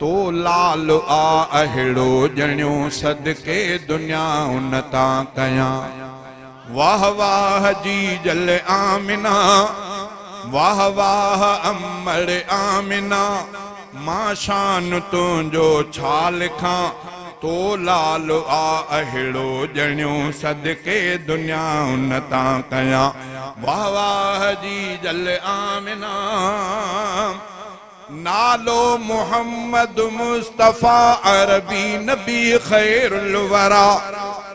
तो लाल आ अहिड़ो ॼणियो सदके दुनिया उन तां कयां। वाह वाह जी जल आमिना, वाह वाह अमर आमिना, मां शान तुंहिंजो छा लिखां। तो लाल आ अहिड़ो ॼणियो सदके दुनिया उन तां कयां। वाह वाह जी जल आमिना। नालो मोहम्मद मुस्तफ़ा अरबी नबी खैरुल वरा,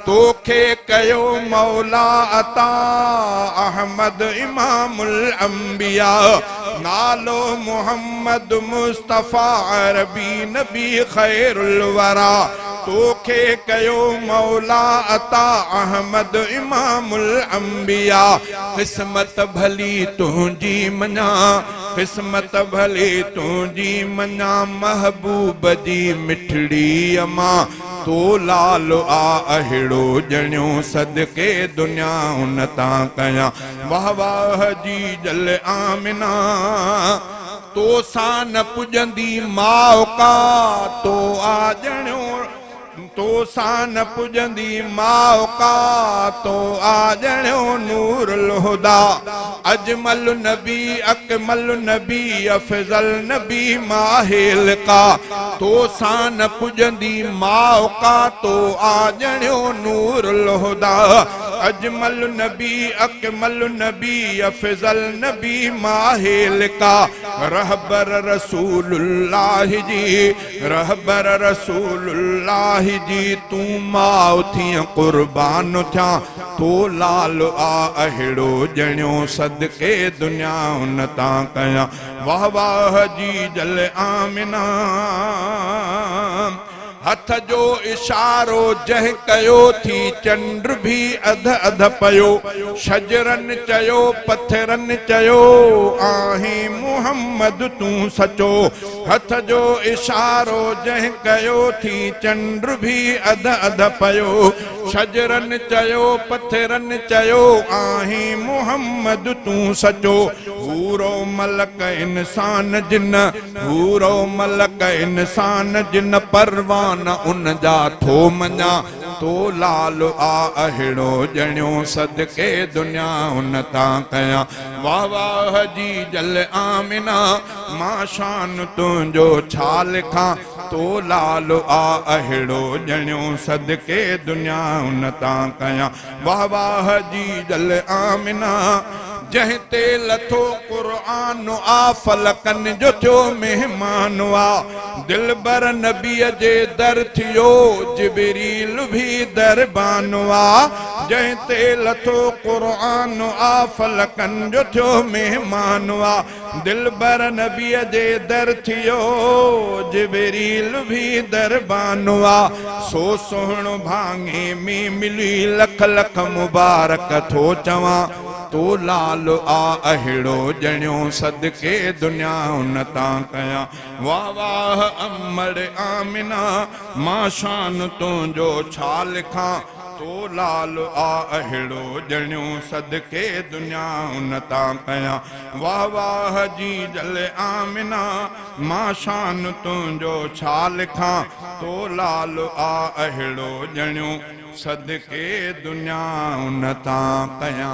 तोखे कयो मौला अता अहमद इमामुल अंबिया। नालो मोहम्मद मुस्तफ़ा अरबी नबी खैरुल वरा, तोखे कयो मौला अता अहमद इमामुल अंबिया। क़िस्मत भली तुंहिंजी मञा, क़िस्मत भली तुंहिंजी मञा, महबूब जी मिठड़ी अमां। तो लाल आ अहिड़ो ॼणियो सदके दुनिया उन तां कयां। वाह वाह जी जल आमिना। तो सां न पुॼंदी माउ का, तो आ ॼणियो, तो सां न पुॼंदी माउ का, तो आ ॼणियो नूरुल हुदा। अजमल नबी अकमल नबी अफ़ज़ल नबी माहिल का, तो सां न पुॼंदी माउ का, तो आ ॼणियो नूरुल हुदा। अजमल नबी अकमल नबी अफ़ज़ल नबी माहिल का, रहबर रसूलुल्लाह जी, रहबर रसूलुल्लाह जी, तूं माउ थी कुर्बान थियां। तो लाल आ अहिड़ो ॼणियो सदके दुनिया उन तां कयां। वाह वाह जी जल आमिना। हथ जो इशारो जंहिं कयो थी चंड भी अध अध पयो। शजरनि चयो पथरनि चयो आहे मोहम्मद तूं सचो। हथ जो इशारो जंहिं कयो थी चंड भी अध अध पयो। शजरनि चयो पथरनि चयो आहे मोहम्मद तूं सचो। हूरो मलक इंसान जिन, हूरो मलक इंसान जिन, परवान उन जा थो मञा। तो लाल आ अहिड़ो ॼणियो सदके दुनिया उन तां कयां। वाह वाह जी जल आमिना, मां शान तुंहिंजो छा लिखां। तो लाल आ अहिड़ो ॼणियो सदके दुनिया उन तां कयां। वाह वाह जी जल आमिना। जंहिं ते लथो क़ुरान आ, फलकनि जो थियो महिमान आ। दिलबर नबीअ जे दर थियो जिबरील भी दरबान आ। जंहिं ते लथो क़ुरान आ, फलकनि जो थियो महिमान आ। दिलबर नबीअ जे दर थियो जिबरील भी दरबान आ। सो सुहिणो भाङे में मिली लख लख मुबारक थो चवां। तो लाल आ अहिड़ो ॼणियो सदके दुनिया उन तां कयां। वाह वाह अमर आमिना, मां शान तुंहिंजो छा लिखां। तो लाल आ अहिड़ो ॼणियो सदके दुनिया उन तां कयां। वाह वाह जी जल आमिना, मां शान तुंहिंजो छा लिखां। तो लाल आ अहिड़ो ॼणियो सदके दुनिया उन तां कयां।